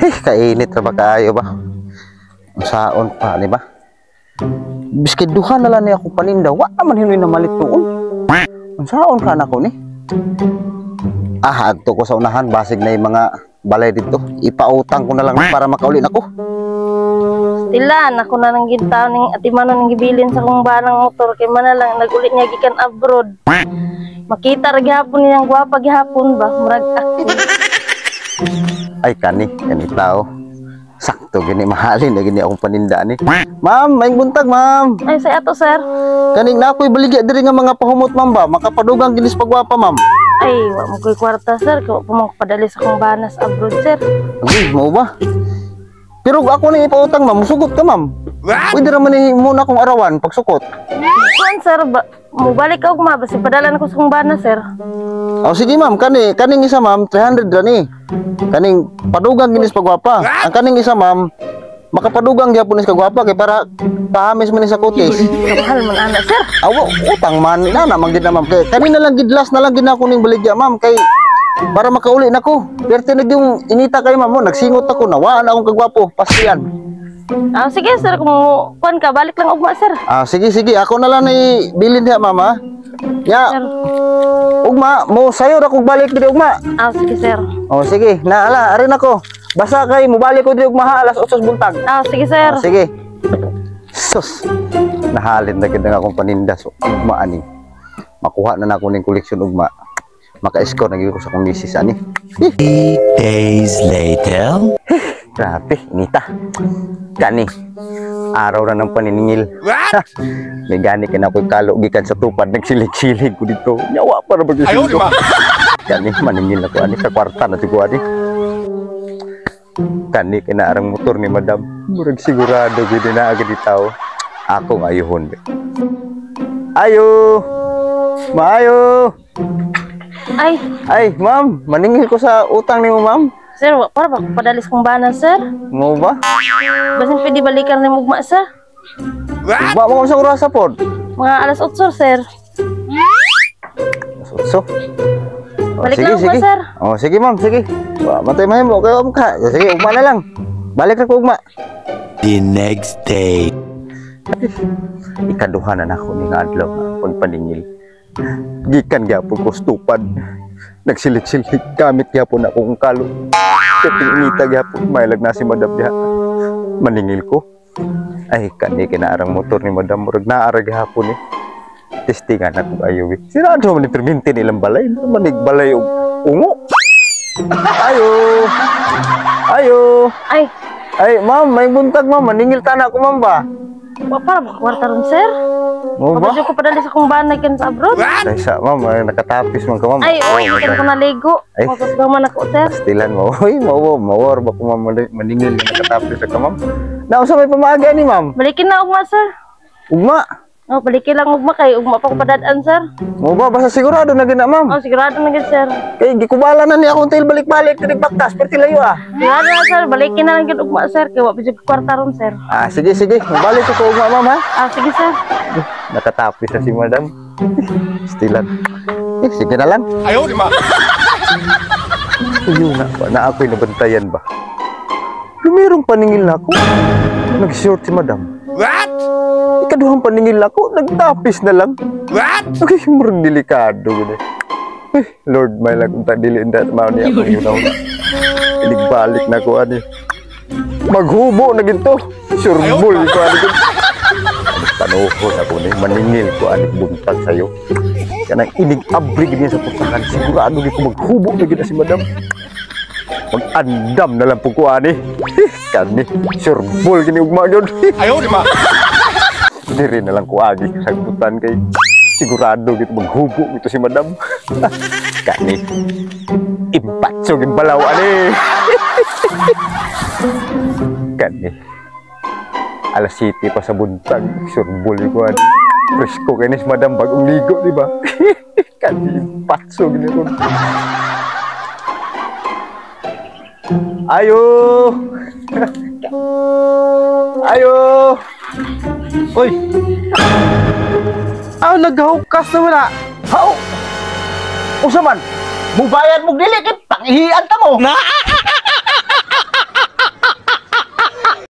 Eh, kainit ra ba kaayo ba? Saon pa, di ba? Biski duha na lang ni ako paninda, wa man hinuy na malit tuon. Unsaon ka nako ni? Ah, adto ko sa unahan, basig na yung mga balay dito. Ipautang ko na lang para makauli nako. Tilan, ako na nang gintaw ning atimanon ning gibilin sa kong banang motor kay man na lang nagulit niya gikan abroad. Makita ra gihapon niyang gwapa gihapon ba, murag ako. Ay, kani, kani tao. Sakto gini mahalin na gini akong paninda ni. Ma'am, may buntag, ma'am. Ay, sa ato, sir. Kaning na ako'y baligya diri nga mga pahumot, ma'am ba? Makapadugang ginis pagwapa, ma'am. Ay, wa mo ko'y kwarta, sir, kay wa pa man ko padali sa akong banas abroad, sir. Ay, mao ba? Pero ako ni ipautang, ma'am, musugot ka, ma'am. Pwede raman ni muna akong arawan pagsukot. Kuan, sir, ba, mubalik ka ugma basi padala ko sa akong bana, sir. Oh, sige, ma'am, kani kaning isa, ma'am, 300 ra ni. Kaning padugang ginis pagwapa. Ang kaning isa, ma'am, makapadugang gyapon ni kagwapa kay para pahamis man ni sa kutis. Kamahal man ana, sir. Aw, utang man na man gid na, ma'am. Kay kani na lang gid, last na lang gid nako ning baligya, ma'am, kay para makauli nako. Perte na yung inita kay ma'am mo, nagsingot ako, nawaan akong kagwapo, pastiyan. Ah, sige, sir, kung kuan ka, balik lang ugma, sir. Ah, sige sige, ako na lang ni bilin diha, ma'am, ha. Ya, Sir. Ugma, mo sayo ra kog balik diri ugma. Ah, sige, sir. Oh, sige, na ala, arin ako. Basta kay mobalik ko diri ugma ha, alas 8 buntag. Ah, sige, sir. Ah, sige. Sus. Nahalin na gid ang akong paninda so ugma ani. Makuha na nako ning koleksyon ugma. Maka-score na gyud ko sa akong misis ani. Days later. Grabe, inita. Gani. Araw na ng paniningil. May gani ka na ako'y kalo gikan sa tupad, nagsilig-silig ko dito. Nyawa para mag. Gani, maningil ako ani sa kwarta na ko ani. Kani kinaarang motor ni madam. Murag sigurado gid na agad tao. Akong ayuhon be. Ayo. Maayo. Ay, Ay, ma'am, maningil ko sa utang nimo, ma'am. Sir, wa para ba ko padali sa akong bana, sir? Mo ba? Basin pwede balikan ni ugma, sir. Ba mo sa orasa pod? Mga alas 8, sir. So. Oh, Balik sige, lang ugma, sige. Sir. Oh, sige, ma'am, sige. Wa matay mahimo kayo ka. Sige, ugma na lang. Balik ra ko ugma. The next day. Ikaduha na nako ni nga adlaw nga pagpaningil. Gikan gyapon ko sa tupad. Nagsilig-silig gamit gyapon ako kong kalo. Kaping inita gyapon, mailag na si madam diha. Maningil ko. Ay, kani kinaarang motor ni madam, murag naara gyapon ni. Testingan ako ayo. Sirado man ni perminti nilang balay, manig balay og ungo. Ayo. Ayo. Ay, Ay, ma'am, may buntag, ma'am, maningil tana ko, ma'am ba? Wa para ba ko kwarta ron, sir? Mo ba? Wa ko padali sa akong bana gikan sa abroad. Ay, sa ma'am, ay, nakatapis man ka, ma'am. Ay, oh, gikan ko naligo. Ay. Mapasgaman ako, sir. Pastilan mo. Uy, mawo, mawar ba ko, ma'am, maningil nga nakatapis ka, ma'am. Nausa may pamaagi ani, ma'am? Balikin na ugma, sir. Ugma. Oh, balikin lang ugma kay ugma pa ko padad-an, sir. Mo ba basta sigurado na gina, ma'am? Oh, sigurado na gid, sir. Kay gikubala na niya akong tail balik-balik diri baktas perti layo ah. Sigurado na, sir, balikin na lang gid ugma, sir, kay wa pa jud ko kwarta ron, sir. Ah, sige sige, mabalik ko ugma, ma'am, ha. Ah, sige, sir. Nakatapis na si madam. Pastilan. Eh, sige na lang. Ayaw, di ba? Iyo nga ba, na ako'y nabantayan ba? Lumirong paningil na ako. Nag-short si madam. What? Ikaduhang paningil ako, nagtapis na lang. What? Okay, murag delikado gud. Eh, Lord, may lang kung dili inda mao niya akong yunaw. Inigbalik na ko ani. Maghubo na ginto. Surbol ko ani gud. Panuhon ako ni maningil ko ani buntag sayo. Kanang inig abri gid niya sa putahan, sigurado gid ko maghubo na gid na si madam. Mag-andam na lang po ko ani. Kani, surbol gini ugma gyud. Ayaw, di ba? Diri na lang ko agi kasagbutan kay sigurado gito maghubo gito si madam. Kani impatso gid balaw ani. Kani alas 7 pa sa buntag, surbol ko ani. Presko kay ni si madam, bagong ligo, di ba? Kani impatso gid ron. Ayo. Ayo. Uy! Ah, naghahukas na wala. Hao! Usa man, mubayad mo dili kay pangihian ta mo.